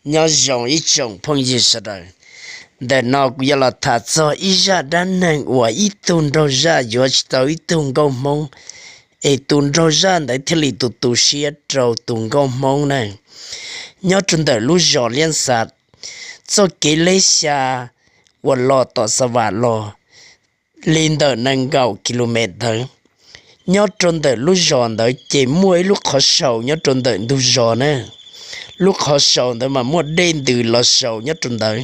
Nyob zoo ib tsoom phooj ywg sawv daws. Ntawm no kuv yuav los tham txog ib zaj dab neeg uas ib tug nraug zaj yuav tsis tau ib tug nkauj Hmoob, es tus nraug zaj ntawd thiaj li tu tu siab rau tus nkauj Hmoob na. Nyob rau ntawm lub zos Liab Xav, txoj kev leb xya uas los tom Xa Vam los li ntawm nees nkaum ki lu mev ntawd. Nyob rau ntawm lub zos ntawd ces muaj ib lub qhov sau nyob rau ntawm ntug zos na. Lub qhov sau ntawd mas muaj dej ntws los sau nyob rau ntawd.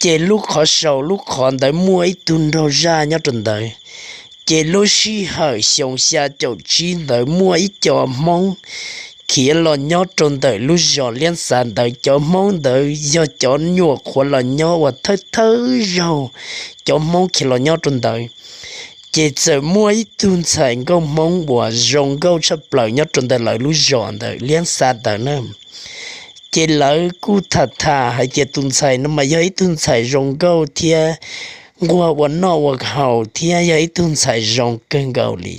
Ces lub qhov sau lub qhov ntawd muaj ib tug nraug zaj nyob rau ntawd. Ces lub sij hawm xyoo xya caum tsib ntawd muaj ib co Hmoob khiav los nyob rau ntawm lub zos Liab Xav ntawd. Cov Hmoob ntawd yog cov nyuam qhuav los nyob uas thawj thawj zaug cov Hmoob khiav los nyob rau ntawd. Ces txawm muaj ib tug ntxhais nkauj Hmoob uas zoo nkauj tshaj plaws nyob rau ntawm lawv lub zos ntawm Liab Xav ntawd na. Ces lawv kuj tham tham hais tias tus ntxhais no mas yog ib tug ntxhais zoo nkauj thiab nquag ua noj ua haus thiab yog ib tug ntxhais zoo kawg nkaus li.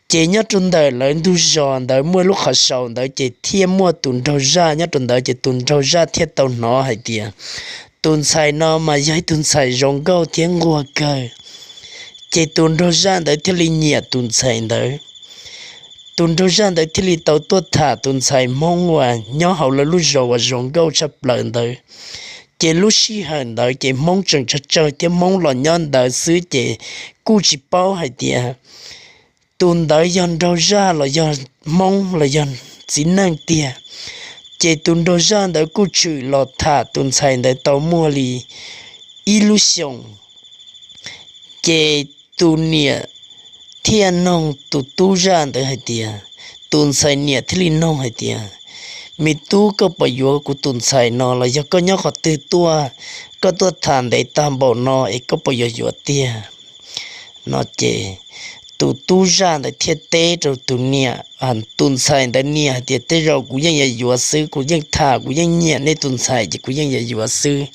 Ces nyob rau ntawm lawv ntug zos ntawd muaj lub qhov sau ntawd ces thiaj muaj tus nraug zaj nyob rau ntawd, ces tus nraug zaj thiaj tau hnov hais tias tus ntxhais no mas yog ib tug ntxhais zoo nkauj thiab nquag kawg. Ces tus nraug zaj ntawd thiaj li nyiam tus ntxhais ntawd. Tus nraug zaj ntawd thiaj li tau tuaj tham tus ntxhais Hmoob uas nyob hauv lawv lub zos uas zoo nkauj tshaj plaws ntawd. Ces lub sij hawm ntawd ces Hmoob tseem tsawg tsawg thiab Hmoob los nyob ntawd xwb ces kuj tsis paub hais tias tus ntawd yog nraug zaj los yog Hmoob los yog txiv neej tiag. Ces tus nraug zaj ntawd kuj tshwm los tham tus ntxhais ntawd tau muaj li ib lub xyoos. Ces tus niam thiaj noog tus tub zaj ntawd hais tias, tus ntxhais niam thiaj li noog hais tias, me tub, koj puas yuav kuv tus ntxhais no los yog koj nyob qhov twg tuaj, koj tuaj tham ntev tag npaum no es koj puas yuav yuav tiag? No ces tus tub zaj ntawd thiaj teb rau tus niam, tus ntxhais ntawd niam hais tias, tej zaum kuv yeej yuav yuav xwb, kuv yeej tham kuv yeej nyiam nej tus ntxhais ces kuv yeej yuav yuav xwb.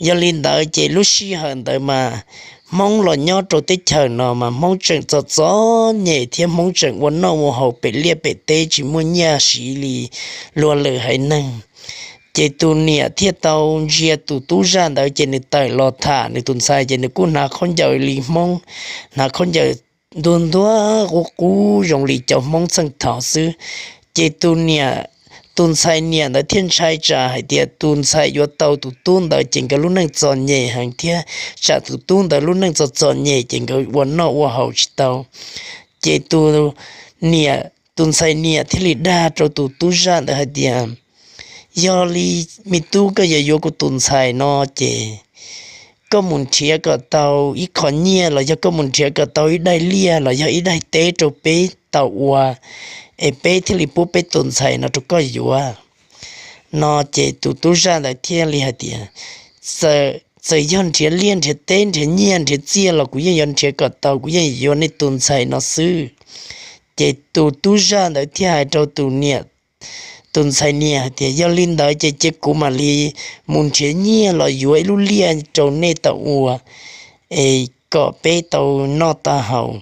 Yog li ntawd ces lub sij hawm ntawd mas Hmoob los nyob rau teb chaws no mas Hmoob tseem txom txom nyem thiab Hmoob tseem ua noj ua haus pem liaj pem teb tsis muaj nyiaj siv li luag lwm haiv neeg. Ces tus niam thiaj tau ntsia tus tub zaj ntawd ces nws tawm los tham nws tus ntxhais ces nws kuj hnav khaub ncaws li Hmoob, hnav khaub ncaws ntuag ntuag qub qub zoo li cov Hmoob txheej thaud xwb. Ces tus niam, tus ntxhais niam ntawd thiaj ntshai tsam hais tias tus ntxhais yuav tau tus tub ntawd ces nkawd lub neej txom nyem heev thiab tsam tus tub ntawd lub neej txom txom nyem ces nkawd ua noj ua haus tsis tau. Ces tus niam, tus ntxhais niam thiaj li dag rau tus tub zaj ntawd hais tias, yog li me tub, koj yuav yuav kuv tus ntxhais no ces koj mus nrhiav kom tau ib qho nyiaj los yog koj mus nrhiav kom tau ib daim liaj los yog ib daim teb rau peb tau ua, es peb thiaj li pub peb tus ntxhais no rau koj yuav. No ces tus tub zaj ntawd thiaj li hais tias, txawm yog nrhiav liaj nrhiav teb nrhiav nyiaj nrhiav txiaj los kuv yeej yuav nrhiav kom tau, kuv yeej yuav nej tus ntxhais no xwb. Ces tus tub zaj ntawd thiaj hais rau tus niam, tus ntxhais niam hais tias, yog li ntawd ces cia kuv mam li mus nrhiav nyiaj los yuav ib lub liaj rau nej tau ua, es kom peb tau noj tau haus.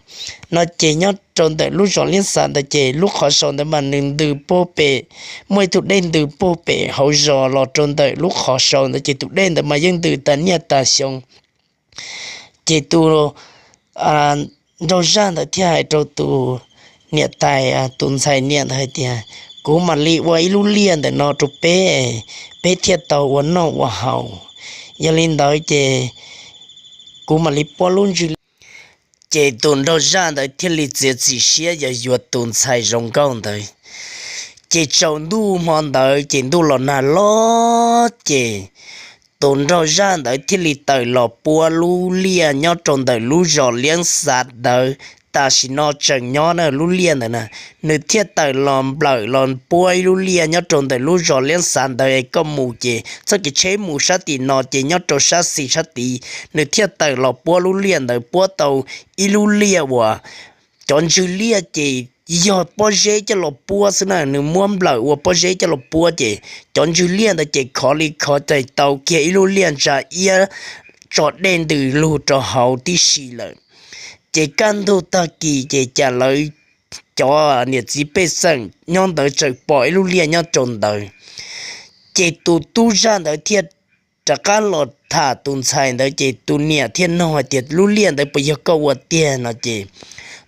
No ces nyob rau ntawm lub zos Liab Xav ntawd ces lub qhov sau ntawd mas nws ntws puag pem, muaj ib tug dej ntws puag pem hauv zos los rau ntawm lub qhov sau ntawd ces tus dej ntawd mas yeej ntws tas niaj tas xyoo. Ces tus nraug zaj ntawd thiaj hais rau tus niam tais, tus ntxhais niam ntawd hais tias, kuv mam li ua ib lub liaj ntawm no rau peb, peb thiaj tau ua noj ua haus. Yog li ntawd ces kuv mam li puab lub ntswg liaj. Ces tus nraug zaj ntawd thiaj li txiav txim siab yuav yuav tus ntxhais zoo nkauj ntawd. Ces tsaus ntuj hmo ntawd ces ntuj los nag los ces tus nraug zaj ntawd thiaj li tawm los puab lub liaj nyob rau ntawm lub zos Liab Xav ntawd. Tam sim no tseem nyob na lub liaj ntawd na, nws thiaj tawm los nplawm los puab ib lub liaj nyob rau ntawm lub zos Liab Xav ntawd es koj mus ces txoj kev tsheb mus sab tim no ces nyob rau sab xis sab tid, nws thiaj tawm los puab lub liaj ntawd puab tau ib lub liaj uas cov ntswg liaj ces yog pob zeb coj los puab xwb na, nws muab nplawm ua pob zeb coj los puab ces cov ntswg liaj ntawd ces khov li khov ces tau kiag ib lub liaj ntsa iab tso dej ntws lug rau hauv tib si lawm. Ces kaj ntug tag kis ces cas lawv cov niam txiv pej xeem nyob ntawd tseem pom ib lub liaj nyob rau ntawd. Ces tus tub zaj ntawd thiaj rov qab los tham tus ntxhais ntawd, ces tus niam thiaj nug hais tias, lub liaj ntawd puas yog koj ua tiag no? Ces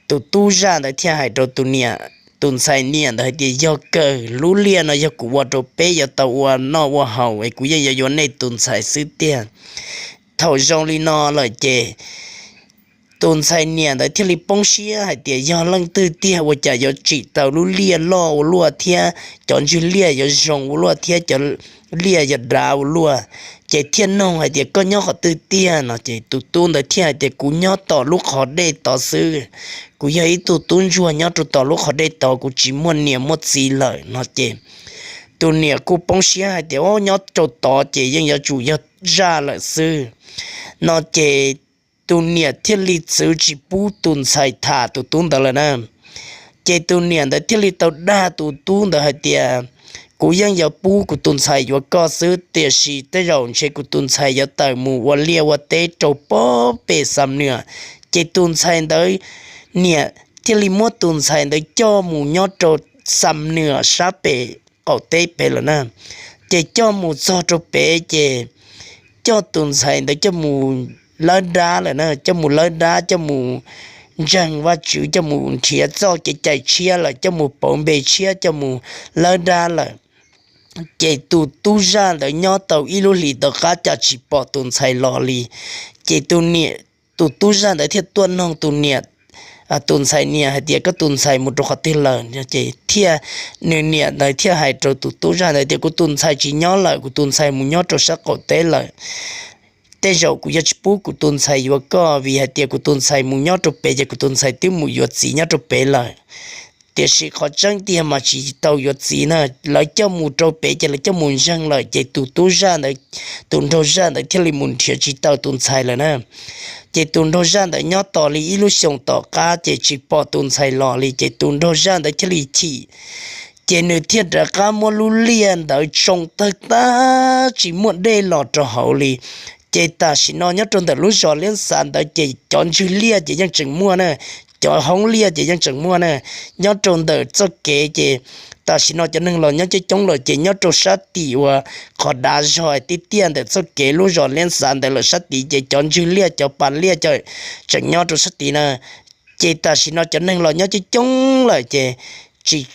tus tub zaj ntawd thiaj hais rau tus niam, tus ntxhais niam ntawd hais tias, yog kawg, lub liaj no yog kuv ua rau peb yuav tau ua noj ua haus es kuv yeej yuav yuav nej tus ntxhais xwb tiag. Thaum zoo li no lawm ces tus ntxhais niam ntawd thiaj li poob siab hais tias, yog leej twg tiag ua cas yuav tsim tau lub liaj loj ua luaj thiab cov ntswg liaj yuav zoo ua luaj thiab cov liaj yuav dav ua luaj? Ces thiaj nug hais tias, koj nyob qhov twg tiag no? Ces tus tub ntawd thiaj hais tias, kuv nyob tom lub qhov dej tod xwb, kuv yog ib tug tub ntsuag nyob rau tom lub qhov dej tod, kuv tsis muaj niam muaj txiv lawm no. Ces tus niam kuj poob siab hais tias, o, nyob rau tod ces yeej yuav tsum yog zaj lawm xwb no. Ces tus niam thiaj li txwv tsis pub tus ntxhais tham tus tub ntawd lawm na. Ces tus niam ntawd thiaj li tau dag tus tub ntawd hais tias, kuv yeej yuav pub kuv tus ntxhais yuav koj xwb, tiam sis tej zaum ntshe kuv tus ntxhais yuav tawm mus ua liaj ua teb rau pob pem Xam Nuam. Ces tus ntxhais ntawd, niam thiaj li muab tus ntxhais ntawd coj mus nyob rau Xam Nuam sab pem qaum teb pem lawm na. Ces coj mus txog rau pem ces coj tus ntxhais ntawd coj mus lawb dab lawm na, coj mus lawb dab, coj mus ntseeg Vajtswv, coj mus nrhiav txoj kev cai tshiab lawm, coj mus pauv npe tshiab, coj mus lawb dab lawm. Ces tus tub zaj ntawd nyob tau ib lub hlis tom qab cas tsis pom tus ntxhais los li. Ces tus niam, tus tub zaj ntawd thiaj tuaj nug tus niam, tus ntxhais niam hais tias, koj tus ntxhais mus rau qhov twg lawm? Ces thiaj, nws niam ntawd thiaj hais rau tus tub zaj ntawd tias, kuv tus ntxhais tsis nyob lawm, kuv tus ntxhais mus nyob rau sab qaum teb lawm. Tej zaum kuv yuav tsis pub kuv tus ntxhais yuav koj, vim hais tias kuv tus ntxhais mus nyob rau pem ces kuv tus ntxhais twb mus yuav txiv nyob rau pem lawm. Tiam sis qhov tseeb tiag mas tsis tau yuav txiv na, lawv coj mus rau pem ces lawv coj mus ntseeg lawm, ces tus tub zaj ntawd, tus nraug zaj ntawd thiaj li mus nrhiav tsis tau tus ntxhais lawm na. Ces tus nraug zaj ntawd nyob tos li ib lub xyoos tom qab ces tsis pom tus ntxhais los li, ces tus nraug zaj ntawd thiaj li chim. Ces nws thiaj rov qab muab lub liaj ntawd tsoo tawg tag tsis muaj dej los rau hauv li. Ces tam sim no nyob rau ntawm lub zos Liab Xav ntawd ces cov ntswg liaj ces yeej tseem muaj na, cov hoob liaj ces yeej tseem muaj na. Nyob rau ntawm txoj kev ces tam sim no cov neeg los nyob coob coob lawm, ces nyob rau sab tim uas qhov dav zog tiaj tiaj ntawm txoj kev lub zos Liab Xav ntawd lawm sab tid ces cov ntswg liaj cov pas liaj tseem nyob rau sab tid na. Ces tam sim no cov neeg los nyob coob coob lawm ces tsis,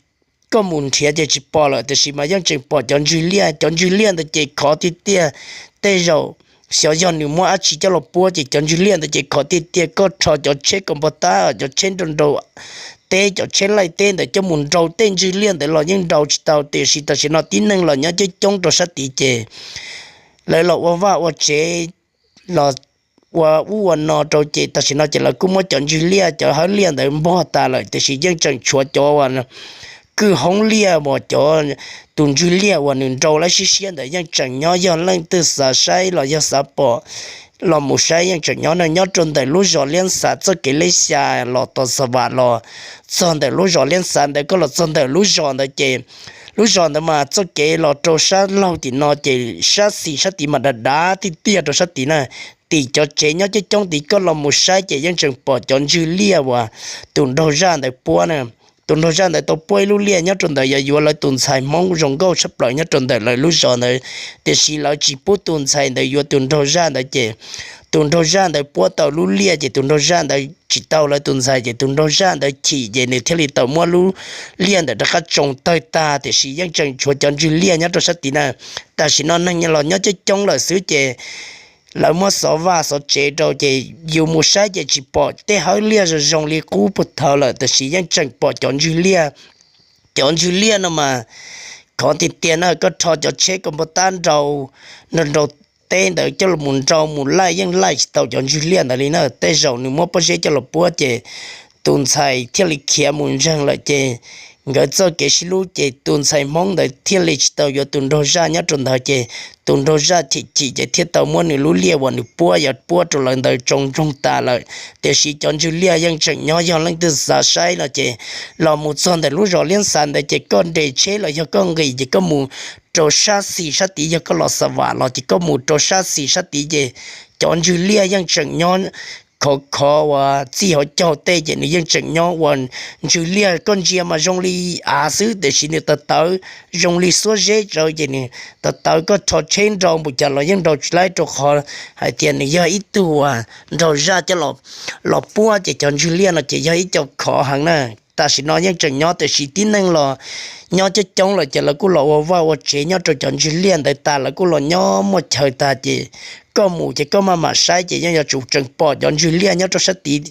koj mus nrhiav ces tsis pom lawm, tiam sis mas yeej tseem pom cov ntswg liaj. Cov ntswg liaj ntawd ces khov tiag tiag, tej zaum xyov yog nws muab dab tsi coj los puab ces cov ntswg liaj ntawd ces khov tiag tiag. Koj rho cov tsheb kaus npog tab, cov tsheb nrau nrau teb, cov tsheb laij teb ntawd coj mus nrau tej ntswg liaj ntawd los yeej nrau tsis tau, tiam sis tam sim no tib neeg los nyob coob coob rau sab tid ces lawv los ua vaj ua tsev, los ua ub ua no rau ces tam sim no ces lawv kuj muab cov ntswg liaj cov hawb liaj ntawd npog tas lawm, tiam sis yeej tseem tshuav cov uas kwj hoob liaj uas cov, tus ntswg liaj uas nws nrau lawv siab siab ntawd yeej tseem nyob. Yog leej twg xav saib los yog xav pom los mus saib yeej tseem nyob na. Nyob rau ntawm lub zos Liab Xav txoj kev Liab Xav los tau Xa Vam los txog ntawm lub zos Liab Xav ntawd, koj los txog ntawm lub zos ntawd ces lub zos ntawd mas txoj kev los rau sab laug tim no ces sab xis sab tid mas dav dav tiaj tiaj rau sab tid na. Tim cov tsev nyob coob coob tid koj los mus saib ces yeej tseem pom cov ntswg liaj uas tus nraug zaj ntawd puab na. Tus nraug zaj ntawd tau puab ib lub liaj nyob rau ntawd yuav yuav lawv tus ntxhais Hmoob zoo nkauj tshaj plaws nyob rau ntawm lawv lub zos ntawd, tiam sis lawv tsis pub tus ntxhais ntawd yuav tus nraug zaj ntawd ces tus nraug zaj ntawd puab tau lub liaj ces tus nraug zaj ntawd tsis tau lawv tus ntxhais ces tus nraug zaj ntawd chim ces nws thiaj li tau muab lub liaj ntawd rov qab tsoo tawg tag, tiam sis yeej tseem tshuav cov ntswg liaj nyob rau sab tid na. Tam sim no neeg los nyob coob coob lawm xwb ces lawv muab xov vaj xov tsev rau ces yus mus saib ces tsis pom tej hawb liaj zoo zoo li qub puag thaum lawm, tiam sis yeej tseem pom cov ntswg liaj. Cov ntswg liaj no mas khov tiag tiag na, koj rho cov tsheb kaus npog tab nrau, nrau nrau teb ntawd coj los mus nrau mus laij yeej laij tsis tau cov ntswg liaj ntawd li na. Tej zaum nws muab pob zeb coj los puab ces tus ntxhais thiaj li khiav mus ntseeg lawm ces nkawd txoj kev sib hlub ces tus ntxhais Hmoob ntawd thiaj li tsis tau yuav tus nraug zaj nyob rau ntawd ces tus nraug zaj chim chim ces thiaj tau muab nws lub liaj uas nws puab yuav puab rau lawv ntawd tsoo ntsoog tas lawm. Tiam sis cov ntswg liaj yeej tseem nyob, yog leej twg xav saib no ces los mus txog ntawm lub zos Liab Xav ntawd ces koj nres tsheb los yog koj nqis ces koj mus rau sab xis sab tid, yog koj los Xa Vam los ces koj mus rau sab xis sab tid ces cov ntswg liaj yeej tseem nyob khov khov uas txij hauv caug tej ces nws yeej tseem nyob ua ntswg liaj. Koj ntsia mas zoo li av xwb tiam sis nws tawv tawv zoo li xuab zeb rawv ces nws tawv tawv, koj rho tsheb nrau npaum cas los yeej nrau tsis laib rau qhov hais tias nws yog ib tug uas nraug zaj coj los puab ces cov ntswg liaj no ces yog ib co khov heev na. Tam sim no yeej tseem nyob tiam sis tib neeg los nyob coob coob lawm ces lawv kuj los ua vaj ua tsev nyob rau cov ntswg liaj ntawd tas, lawv kuj los nyob muaj chaw tas ces koj mus ces koj maj mam saib ces yeej yuav tsum tseem pom cov ntswg liaj nyob rau sab tid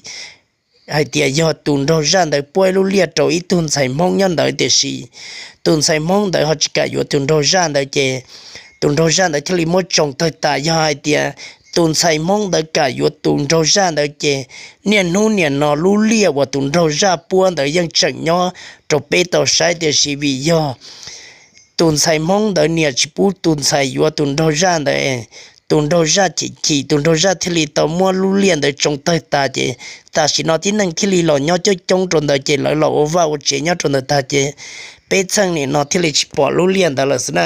hais tias yog tus nraug zaj ntawd puab ib lub liaj rau ib tug ntxhais Hmoob nyob ntawd tiam sis tus ntxhais Hmoob ntawd ho tsis kam yuav tus nraug zaj ntawd ces tus nraug zaj ntawd thiaj li muab tsoo tawg tas. Yog hais tias tus ntxhais Hmoob ntawd kam yuav tus nraug zaj ntawd ces niaj hnub niam no lub liaj uas tus nraug zaj puab ntawd yeej tseem nyob rau peb tau saib tiam sis vim yog tus ntxhais Hmoob ntawd niam tsis pub tus ntxhais yuav tus nraug zaj ntawd, tus nraug zaj chim chim, tus nraug zaj thiaj li tau muab lub liaj ntawd tsoo tawg tas ces tam sim no tib neeg thiaj li los nyob coob coob rau ntawd ces lawv los ua vaj ua tsev nyob rau ntawd tag ces peb txheej nim no thiaj li tsis pom lub liaj ntawd lawm xwb na.